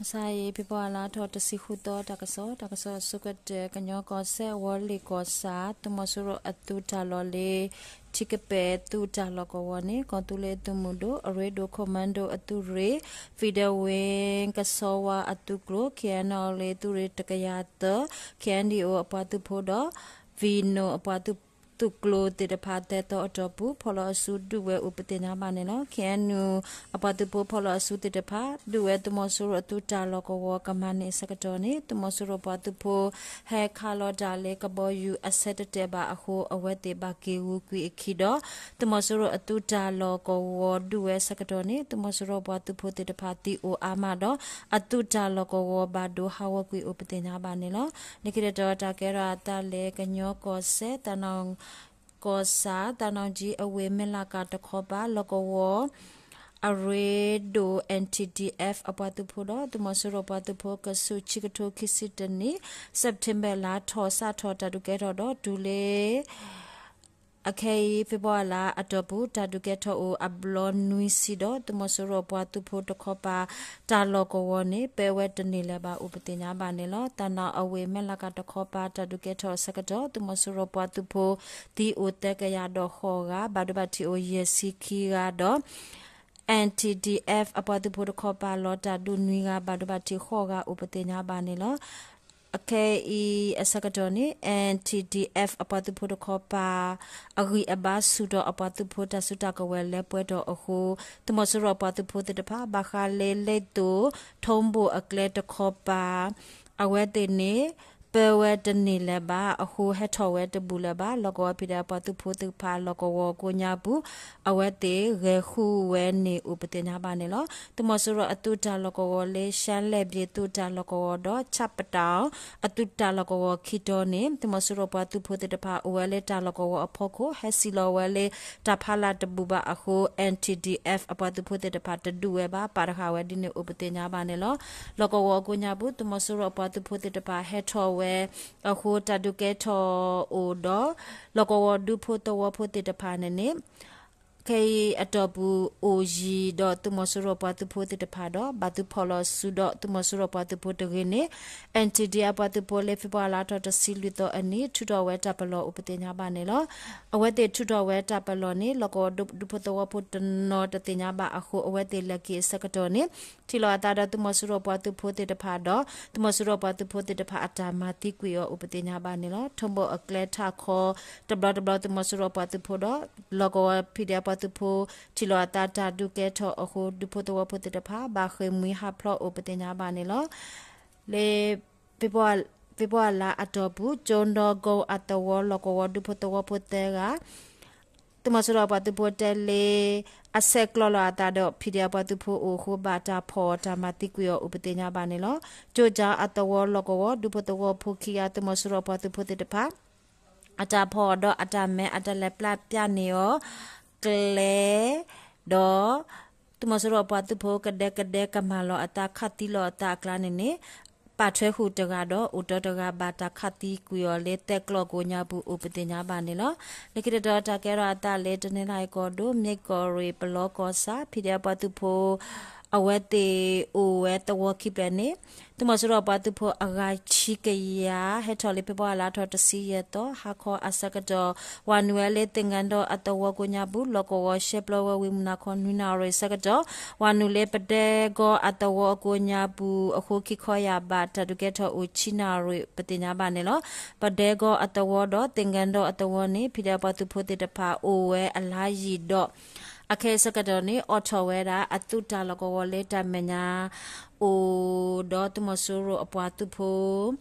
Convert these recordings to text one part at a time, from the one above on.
မုၢ်ဆါအံၤ ဖ့ၤဘြူၤအါလါထီၣ်တဆံဃုသီ တၢ်ကစီၣ်, တၢ်ကစီၣ်အဆိကတၢၢ် ကညီကီၢ်စဲၣ် ဝီၤလ့ၣ်ကီၢ်ဆၣ် သုးမီၤစိရိၤအသုးတၢ်လီၢ်လၢ ထံကပဲာ်သုးတၢ်လီၢ်ကဝီၤန့ၣ် ကီၢ်သူလ့ၤသုးမုၢ်ဒိၣ် အရ့ဒိၣ် commando အသုးရ့ၣ်, Federal Wing ကဆီဝါအသုးကျိၤ KNLA သုးရ့ၣ်တကယၤသၢ, KNDO အပှၤသုးဖိဒီး Vino အပှၤသုး သုးကျိၤသ့ၣ်တဖၣ် သၢသီအတီၢ်ပူၤ ဖီၣ်လီၤအစုဒုးဝဲအိၣ်ပသ့ၣ်ညါဘၣ်န့ၣ်လီၤ. KNU အပှၤသုးဖိဖီၣ်လီၤအစုသ့ၣ်တဖၣ် ဒုးဝဲသုးမီၤစိရိၤအသုးတၢ်လီၢ်ကဝီၤကမၤန့ၢ်အဆၢကတီၢ်န့ၣ် သုးမီၤစိရိၤပှၤသုးဖိ ဟဲခးလီၤတၢ်လၢကဘီယူၤအဆၢတတဲာ်ဘၣ်အဃိ အဝဲသ့ၣ်ဘၣ်က့ၤဂုၤကွံာ်အခံဒီး သုးမီၤစိရိၤအသုးတၢ်လီၢ်ကဝီၤဒုးဝဲအဆၢကတီၢ်န့ၣ် သုးမီၤစိရိၤပှၤသုးဖိသ့ၣ်တဖၣ်သံအိၣ်အါမးဒီး အသုးတၢ်လီၢ်ကဝီၤဘၣ်ဒိဟးဂီၤကွံာ်အိၣ်ပသ့ၣ်ညါဘၣ်န့ၣ်လီၤ. လၢခံတတီၤတၢ်ကဲထီၣ်အသးလၢကညီကီၢ်စဲၣ် သးနီၣ်ကီၢ်ဆၣ် သးနီၣ်ကၠံအဝ့ၢ် မဲၢ်လးကၣ်တခီပၤ လီၢ်ကဝီၤ အရ့ဒိၣ် N T D F အပှၤသုးဖိဒီး သုးမီၤစိရိၤပှၤသုးဖိ ကဆူး ခံကထိခံဆံတနံၣ် September လါထီၣ်စးထီၣ်တၢ်ဒုးကဲထီၣ်ဒီး တုၤလၢ အခဲအံၤ ဖ့ၤဘြူၤအါလါအတီၢ်ပူၤ တၢ်ဒုးကဲထီၣ်အိၣ်အဘျီနွံဆံဒီး သုးမီၤစိရိၤပှၤသုးဖိတခီပၤ တၢ်လီၢ်ကဝီၤန့ၣ် ပၢဝဲတန့ၢ်လၢၤဘၣ်အိၣ်ပသ့ၣ်ညါဘၣ်န့ၣ်လီၤ. သးနီၣ်အဝ့ၢ် မဲၢ်လးကၣ်တခီပၤ တၢ်ဒုးကဲထီၣ်အဆၢကတီၢ် သုးမီၤစိရိၤပှၤသုးဖိ သံအိၣ်သၢကယၤဒီးဃိးဂၤ ဘၣ်ဒိဘၣ်ထံးအိၣ်ယဲၢ်ဆံခံဂၤဒီး N T D F အပှၤသုးဖိတခီပၤ လီၤတၢ်ဒုးနွံဂၤ ဘၣ်ဒိဘၣ်ထံးဃိးဂၤအိၣ်ပသ့ၣ်ညါဘၣ်န့ၣ်လီၤ. အခဲအံၤအဆၢကတီၢ်န့ၣ် N T D F အပှၤသုးဖိတခီပၤ အဂံၢ်အဘါဆူၣ်ထီၣ်အပှၤသုးဖိတၢ်စုတၢ်ကဝဲၤလၢပှဲၤထီၣ်အဃိ သုးမီၤစိရိၤအပှၤသုးဖိသ့ၣ်တဖၣ် ဘၣ်ဃးလၢလ့ၣ်သိၣ် ထီဘိၣ်အကျဲတခီပၤ အဝဲသ့ၣ်န့ၣ် ပၢဝဲတန့ၢ်လၢၤဘၣ်အဃိ ဟဲထီၣ်ဝဲတဘူၣ်လၢၤဘၣ် လီၢ်ကဝီၤ ဖံးဒဲး အပှၤသုးဖိသ့ၣ်တဖၣ် လီၢ်ကဝီၤကိးညါပူၤ အဝဲသ့ၣ်ဂဲၤဃုဝဲန့ၣ်အိၣ်ပသ့ၣ်ညါဘၣ်န့ၣ်လီၤ. သုးမီၤစိရိၤအသုးတၢ်လီၢ်ကဝီၤလၢ ရှမ်းလက်ပြည် သုးတၢ်လီၢ်ကဝီၤဒီး ချပ်ပတောင် အသုးတၢ်လီၢ်ကဝီၤခံတီၤန့ၣ် သုးမီၤစိရိၤပှၤသုးဖိသ့ၣ်တဖၣ် အိၣ်ဝဲလၢတၢ်လီၢ်ကဝီၤအဖီခိၣ် ဟဲစံၣ်လီၤဝဲလၢတၢ်ဖးလၢ်တဘူၣ်ဘၣ်အဃိ N T D F အပှၤသုးဖိသ့ၣ်တဖၣ်တဒုးဝဲဘၣ် ပာ်တဃာ်ဝဲဒ်န့ၣ်အိၣ်ပသ့ၣ်ညါဘၣ်န့ၣ်လီၤ. လီၢ်ကဝီၤအကိးညါပူၤ သုးမီၤစိရိၤအပှၤသုးဖိသ့ၣ်တဖၣ်ဟဲထီၣ်ဝဲအဃိ တၢ်ဒုးကဲထီၣ်အိၣ်ဒီး လီၢ်ကဝီၤဒူဖိသဝီဖိသ့ၣ်တဖၣ်န့ၣ်န့ၣ် ခဲအံၤအတီၢ်ပူၤအိၣ်ယံၤဒီးသုးမီၤစိရိၤပှၤသုးဖိသ့ၣ်တဖၣ်ဒီး ဘၣ်သုးဖီၣ်လီၤစုဒီးသုးမီၤစိရိၤပှၤသုးဖိတဂ့ၤန့ၣ် N T D F အပှၤသုးဖိလၢ ဖ့ၤဘြူၤအါလါထီၣ်တဆံလွံၢ်သီအနံၤ ထုးထီၣ်ဝဲတၢ်ပလီၢ်အိၣ်ပသ့ၣ်ညါဘၣ်န့ၣ်လီၤ. အဝဲသ့ၣ်ထုးထီၣ်ဝဲတၢ်ပလီၢ်န့ၣ် လီၢ်ကဝီၤဒူဖိသဝီဖိတနီၤတသ့ၣ်ညါဘၣ်အဃိ အဝဲသ့ၣ်လဲၤက့ၤအဆၢကတီၢ်န့ၣ် ထံၣ်လိာ်အသးဒီးသုးမီၤစိရိၤပှၤသုးဖိသ့ၣ်တဖၣ်ဒီး သုးမီၤစိရိၤပှၤသုးဖိသ့ၣ်တဖၣ်အတၢ်မၤသံကွံာ်အီၤအိၣ်ပသ့ၣ်ညါဘၣ်န့ၣ်လီၤ. ထီဘိၣ်အကျဲထးခီ တဘျီတဘျီသုးမီၤစိရိၤပှၤသုးဖိဒီး လီၢ်ကဝီၤ ဖံးဒဲး အပှၤသုးဖိ ထံၣ်လိာ်အသးတၢ်ဒုးကဲထီၣ်အဃိ ဒူဖိသဝီဖိသ့ၣ်တဖၣ် ဘၣ်ဃ့ၢ်မှံဟးဖျိးအိၣ်ပသ့ၣ်ညါဘၣ်န့ၣ်လီၤ. လၢ ဖ့ၤဘြူၤအါလါအတီၢ်ပူၤ ကၠိဒီကိအသဝီလီၢ်ကဝီၤဒူဖိသဝီဖိသၢဂၤ သုးမီၤစိရိၤပှၤသုးဖိတဲလၢ အဆဲးကျိးလိာ်အသးဒီး ဖံးဒဲး အပှၤသုးဖိအအိၣ်အဃိ ဘၣ်တၢ်ဖီၣ်တၢ်မၤသံကွံာ်အီၤအိၣ်ပသ့ၣ်ညါဘၣ်န့ၣ်လီၤ. ကၠိကၠါအသဝီလီၢ်ကဝီၤ ဒူဖိသဝီဖိခံဂၤ သုးမီၤစိရိၤပှၤသုးဖိသ့ၣ်တဖၣ် အတၢ်ဖီၣ်အီၤဒီးအတၢ်မဲအတၢ်လဲၤပျၢ်ပျၢ်န့ၢ်အီၤ ကျဲ ဒီး သုးမီၤစိရိၤပှၤသုးဖိကဒဲကဒဲကမၤလီၤအသး ခးသံလီၤအသးအကျါန့ၣ်န့ၣ် ပာ်ထွဲဃုာ်တဂၤဒီး အိၣ်တ့ၢ်တဂၤ ဘၣ်တၢ်ခးသံကွံာ်အီၤလၢသဲးကျိးကိးညါပူၤအိၣ်ပသ့ၣ်ညါဘၣ်န့ၣ်လီၤ. လၢခံတတီၤတၢ်ကဲထီၣ်အသးလၢ တနီသရံၣ်ကီၢ်ဒိၣ် မ့ၢ်ကီၢ်ရ့ၣ် ပလီကီၢ်ဆၣ် ဖံးဒဲး အပှၤသုးဖိ အဝဲသ့ၣ်အိၣ်ဝဲသဝီခံဖျၢၣ်န့ၣ် သုးမီၤစိရိၤပှၤသုးဖိအဂၤဆံကယၤ ဟဲထီၣ်လၢဖ့ၤဘြူၤအါလါထီၣ်တဆံယဲၢ်သီ ဟါခီအဆၢကတီၢ် ဝၤနုာ်ဝဲလၢသ့ၣ်ငၣ်ဒီအသဝီကိးညါပူၤ လီၢ်ကဝီၤရှဲပျီဝဲဝံၤမုၢ်နၤခီနွံနၣ်ရံၣ်အဆၢကတီၢ် ဝၤနုာ်လၢပဒဲကီအသဝီအကိးညါပူၤအဃိ ခံခီယၢ်ဘၣ်တၢ်ဒုးကဲထီၣ်အိၣ်ဆံနၣ်ရံၣ်ပသ့ၣ်ညါဘၣ်န့ၣ်လီၤ. ပဒဲကီအသဝီဒီးသ့ၣ်ငၣ်ဒီအသဝီန့ၣ် ဖံးဒဲး အပှၤသုးဖိသ့ၣ်တဖၣ်အိၣ်ဝဲအလါယံာ်ဒီး အခဲအံၤဆၢကတီၢ်န့ၣ် အိးထီၣ်ဝဲဒၣ်အသုးတၢ်လီၢ်ကဝီၤလၢတၢ်မဲာ်ညါ အိၣ်ဒီးသုးမီၤစိရိၤအပှၤသုးဖိ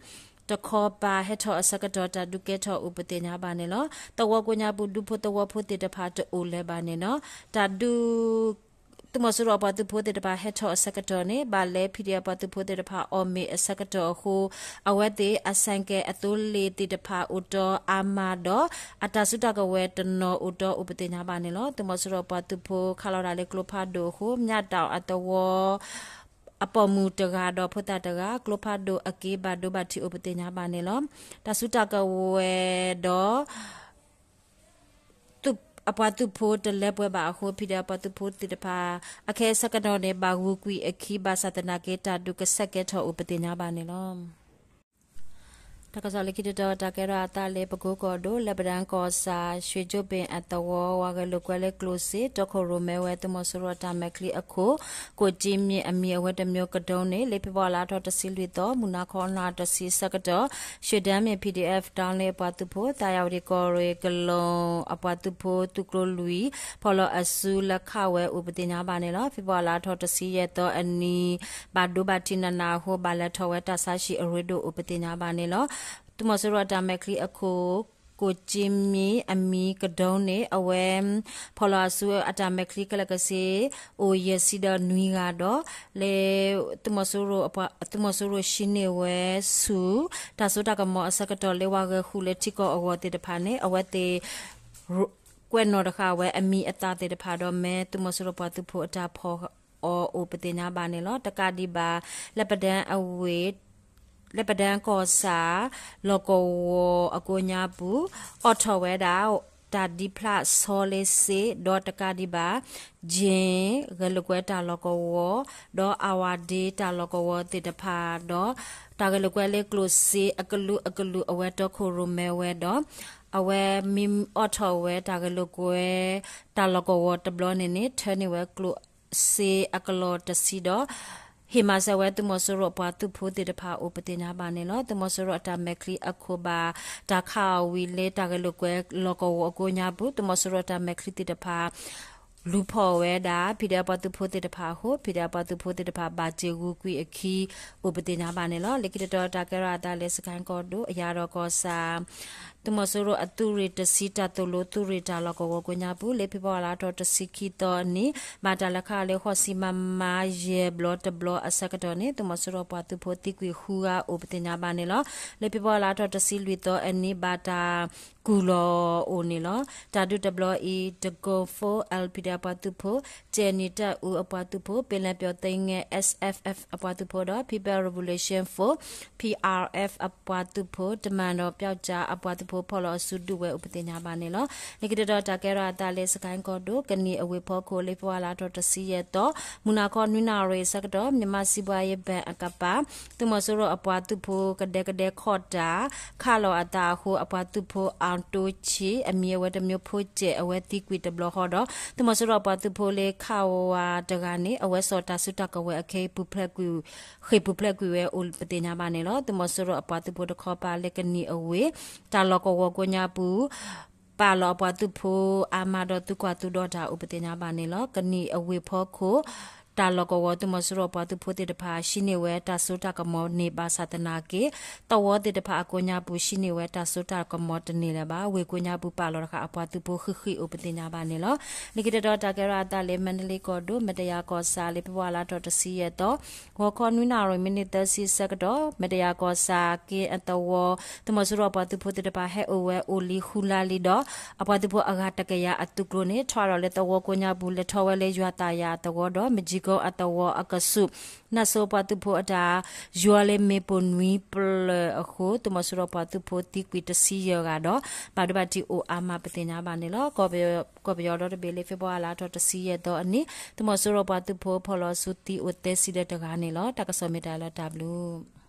တခီပၤဟဲထီၣ်အဆၢကတီၢ် တၢ်ဒုးကဲထီၣ်အိၣ်ပသ့ၣ်ညါဘၣ်န့ၣ်လီၤ. သဝီကိးညါပူၤ ဒူဖိသဝီဖိသ့ၣ်တဖၣ်တအိၣ်လၢၤဘၣ်န့ၣ်လီၤ. တၢ်ဒုး သုးမီၤစိရိၤအပှၤသုးဖိသ့ၣ်တဖၣ်ဟဲထီၣ်အဆၢကတီၢ်န့ၣ် ဘၣ်လဲၤ ဖံးဒဲး အပှၤသုးဖိသ့ၣ်တဖၣ်အီၣ်မ့ၤအဆၢကတီၢ်အဃိ အဝဲသ့ၣ်အဆဲးကဲးအသိလ့ၣ်သ့ၣ်တဖၣ်အိၣ်တ့ၢ်အါမးဒီး အတၢ်စုတၢ်ကဝဲၤတနီၤအိၣ်တ့ၢ်အိၣ်ပသ့ၣ်ညါဘၣ်န့ၣ်လီၤ. သုးမီၤစိရိၤပှၤသုးဖိခးလီၤတၢ်လၢကျိဖးဒိၣ်အဃိ မၠၣ်တၢ်အသဝီ အပိာ်မုၣ်တဂၤဒီးဖိသၣ်တဂၤ ကျိဖးဒိၣ်အက့ဘၣ်ဒိဘၣ်ထံးအိၣ်ပသ့ၣ်ညါဘၣ်န့ၣ်လီၤ. တၢ်စုတၢ်ကဝဲၤဒီး သုး အပှၤသုးဖိတလၢပှဲၤဘၣ်အဃိ ဖံးဒဲးအပှၤသုးဖိသ့ၣ်တဖၣ် အခဲအံၤဆၢကတီၢ်န့ၣ် ဘၣ်ဂုာ်ကွံာ်အခံ ဘၣ်ဆၣ်သနာ်က့ တၢ်ဒုးကဆဲးကဲထီၣ်အိၣ်ပသ့ၣ်ညါဘၣ်န့ၣ်လီၤ. တၢ်ကစီၣ်လၢခံတတီၤ တၢ်ကဲထီၣ်အသးလၢပကိကီၢ်ဒိၣ် လၢပဒၢကီၢ်ဆၣ် ရွှ့ၣ်ကၠိပ့ၣ်အသဝီ ဝၤဂဲၤလိာ်ကွဲလၢကျိၣ်စ့ တီခိၣ်ရိၣ်မဲဝဲ သုးမီၤစိရိၤအတၢ်မဲာ်ချံအခိၣ် ကိၣ်ကၠ့မံၤ အမံၤအဝဲတမံၤကဒုံးန့ၣ် လၢဖ့ၤဘြူၤအါလါထီၣ်တဆံလွံၢ်သီ မုၢ်နၤခီနၣ်ရံၣ်တဆံဆၢကတီၢ် ရွှ့ၣ်ဒၢမ့ၣ် P D F တၢ်လၢအပှၤသုးဖိ သးယၤဝတံၣ်ကီၢ်ရ့ၣ်ကလီၢ် အပှၤသုးဖိသုးကျိၤလွံၢ် ဖီၣ်လီၤအစုလၢခးဝဲအိၣ်ပသ့ၣ်ညါဘၣ်န့ၣ်လီၤ. ဖ့ၤဘြူၤအါလါထီၣ်တဆံယဲၢ်သီအနံၤ ဘၣ်ဒိဘၣ်ထံးနးနးအဃိ ဘၣ်လဲၤထီၣ်ဝဲတၢ်ဆါဟံၣ်အရ့ဒိၣ်အိၣ်ပသ့ၣ်ညါဘၣ်န့ၣ်လီၤ. သုးမီၤစိရိၤအတၢ်မဲာ်ချံအခိၣ် ကိၣ်ကၠ့မံၤ အမံၤကဒုံးန့ၣ် အဝဲ ဖီၣ်လီၤအစုအတၢ်မဲာ်ချံခဲလၢာ်ကဆ့ အိၣ်ယဲၢ်ဆံဒီးနွံဂၤဒီး လၢ သုးမီၤစိရိၤဟံးန့ၢ်ဝဲဆူ တၢ်စိတၢ်ကမီၤအဆၢကတီၢ်လၢဝၤဂဲၤဃုာ်လၢထံကီၢ်အဂီၢ်သ့ၣ်တဖၣ်န့ၣ် အဝဲသ့ၣ် ကွဲးနီၣ်တဃာ်ဝဲအမံၤအသၣ်သ့ၣ်တဖၣ်ဒီး မ့ၢ်သုးမီၤစိရိၤပှၤသုးဖိအတၢ်ဖီၣ်အီၤအိၣ်ပသ့ၣ်ညါဘၣ်န့ၣ်လီၤ. တကးဒံးဘၣ် လၢပဒၢအဝ့ၢ် လၢပဒၢကီၢ်ဆၣ် လီၢ်ကဝီၤအကိးညါပူၤ အိးထီၣ်ဝဲဒၣ် တၢ်ဒံးဖျးဆီလ့စ့ ဒီးတကးဒံးဘၣ် ယ့ၣ် ဂဲၤလိာ်ကွဲတၢ်လီၢ်ကဝီၤ ဒီးအဝၤဒ့တၢ်လီၢ်ကဝီၤသ့ၣ်တဖၣ်ဒီး တၢ်ဂဲၤလိာ်ကွဲလၢကျိၣ်စ့အကလုာ်အကလုာ်အဝဲတီခိၣ်ရိၣ်မဲဝဲဒီး အဝဲမ့ၢ်အိးထီၣ်ဝဲတၢ်ဂဲၤလိာ်ကွဲ တၢ်လီၢ်ကဝီၤတဘျီန့ၣ်န့ၣ် ထၢန့ၢ်ဝဲကျိၣ်စ့အကလီၢ်တဆံဒီး ဟ့ၣ်မၤစၢၤဝဲသုးမီၤစိရိၤအပှၤသုးဖိသ့ၣ်တဖၣ်အိၣ်ပသ့ၣ်ညါဘၣ်န့ၣ်လီၤ. သုးမီၤစိရိၤအတၢ်မဲာ်ချံအခိၣ်ဘၣ်တၢ်ခးအီၤဝံၤလၢတၢ်ဂဲၤလိာ်ကွဲလီၢ်ကဝီၤအကိးညါပူၤ သုးမီၤစိရိၤအတၢ်မဲာ်ချံသ့ၣ်တဖၣ် လူၤဖီၣ်ဝဲဒၣ် ဖံးဒဲးအပှၤသုးဖိသ့ၣ်တဖၣ်အဃိ ဖံးဒဲးအပှၤသုးဖိသ့ၣ်တဖၣ် ဘၣ်စ့ၢ်ဂုာ်ကွံာ်အခံ အိၣ်ပသ့ၣ်ညါဘၣ်န့ၣ်လီၤ. လၢခံတတီၤတၢ်ကဲထီၣ်အသးလၢစကဲၣ်ကီၢ်ဒိၣ် အယၤဒီးကီၢ်ဆၣ် သုးမီၤစိရိၤအသုးရ့ၣ်တဆံ တၢ်သိၣ်လိသုးရ့ၣ်တၢ်လီၢ်ကဝီၤကိးညါပူၤ လၢဖ့ၤဘြူၤအါလါထီၣ်တဆံခံသီအနံၤ ဘၣ်တၢ်လဲၤခးလၢဃိးဆံ မမ ယဲၢ်ဘျီတဘျီအဆၢကတီၢ်န့ၣ် သုးမီၤစိရိၤပှၤသုးဖိသံကွံာ်ဃုဂၤအိၣ်ပသ့ၣ်ညါဘၣ်န့ၣ်လီၤ. လၢဖ့ၤဘြူၤအါလါထီၣ်တဆံလွံၢ်သီအနံၤ ဘၣ်တၢ်ကူၣ်လီၤအိၣ်န့ၣ်လီၤ. တၢ်ဒုးတဘျီအံၤ တကိၣ် four L P D F အပှၤသုးဖိ ကၠဲၣ်နံၤတၢ်အူအပှၤသုးဖိ ပ့ၤလဲၤပၠီၤသ့ငဲ S F F အပှၤသုးဖိဒီး People Revolution Force P R F အပှၤသုးဖိ တမန်တော်ပျောက်ကျား အပှၤသုးဖိ ဖီၣ်လီၤအစုဒုးဝဲအိၣ်ပသ့ၣ်ညါဘၣ်န့ၣ်လီၤ. လၢခံတတီၤတၢ်ကဲထီၣ်အသးလၢစကဲၣ်ကီၢ်ဒိၣ် ကနံၣ်အဝ့ၢ်ဖီခိၣ် လၢဖ့ၤဘြူၤအါလါထီၣ်တဆံယဲၢ်သီ မုၢ်နၤခီနွံနၣ်ရံၣ်အဆၢကတီၢ် မြန်မာ့စီးပွားရေးဘဏ်အကပၤ သုးမီၤစိရိၤအပှၤသုးဖိကဒဲကဒဲခီၣ်တၢ် ခးလီၤအသးအဃိ အပှၤသုးဖိ အောင်တိုးချစ် အမံၤအဝဲတမံၤဖိစဲး အဝဲသံကွံာ်တဘျီဃီဒီး သုးမီၤစိရိၤအပှၤသုးဖိလၢခးဝၤတဂၤန့ၣ် အဝဲစီၤတၢ်စုတၢ်ကဝဲၤအခဲအံၤ ပူၤဖျဲးကွံာ် ဃ့ၢ်ပူၤဖျဲးကွံာ်ဝဲအိၣ်ပသ့ၣ်ညါဘၣ်န့ၣ်လီၤ. သုးမီၤစိရိၤအပှၤသုးဖိတခီပၤလၢကနံၣ်အဝ့ၢ် တၢ်လီၢ်ကဝီၤကိးညါပူၤ ပာ်လီၤအပှၤသုးဖိအါမးဒီးသုးကွၢ်သုးဒီတၢ်အိၣ်ပသ့ၣ်ညါဘၣ်န့ၣ်လီၤ. ကနံၣ်အဝ့ၢ်ဖီခိၣ် တၢ်လီၢ်ကဝီၤသုးမီၤစိရိၤအပှၤသုးဖိသ့ၣ်တဖၣ် ဟံးန့ၢ်ဝဲတၢ်စိတၢ်ကမီၤန့ၣ် ဘၣ်ဆၣ်သနာ်က့ သဝီသ့ၣ်တဖၣ်အကိးညါပူၤ ဟံးန့ၢ်ဝဲတၢ်စိတၢ်ကမီၤတန့ၢ်လၢၤဘၣ်. ဝ့ၢ်ကိးညါပူၤပာ်လီၤတဃာ်အပှၤသုးဖိဃံးဃံးအိၣ်ပသ့ၣ်ညါဘၣ်န့ၣ်လီၤ. လၢခံတတီၤတၢ်ကဲထီၣ်အသးလၢ မါဒလ့ကီၢ်ဒိၣ် မ့ၢ်တယၤကီၢ်ဆၣ်လၢဖ့ၤဘြူၤအါလါထီၣ်တဆံယဲၢ်သီ ဂီၤခီနွံနၣ်ရံၣ်မံးနံးသၢဆံဆၢကတီၢ် မ့ၢ်တယၤကီၢ်ဆၣ်က့အသဝီ သုးမီၤစိရိၤအပှၤသုးဖိသ့ၣ်တဖၣ်ဟဲအိၣ်ဝဲအိၣ်လံဃုလါလံဒီး အပှၤသုးဖိအဂၤတကယၤအသုးကျိၤန့ၣ် ထီၣ်ဒီးလၢသဝီကိးညါပူၤ လဲၤထီၣ်ဝဲလၢယွၤသးယၤအသဝီဒီး မကၠံကိအသဝီအကဆူး နၢ်စိပှၤသုးဖိအတၢ် ယွၤလၢမ့ၣ်ပိၢ်နွံပျၢၤအဃိ သုးမီၤစိရိၤပှၤသုးဖိသံကွံာ်တဆံယဲၢ်ဂၤဒီး ဘၣ်ဒိဘၣ်ထံးအိၣ်အါမးပသ့ၣ်ညါဘၣ်န့ၣ်လီၤ. ကီၢ်ပယီၤဒီတဘ့ၣ်လၢ ဖ့ၤဘြူၤအါလါထီၣ်တဆံယဲၢ်သီအနံၤ သုးမီၤစိရိၤပှၤသုးဖိဖီၣ်လီၤစုသံအိၣ်သၢဆံဒီးတဂၤန့ၣ်လီၤ. တၢ်ကစီၣ်မ့ၢ်တၢ်လီၤတၢ်ဘျုး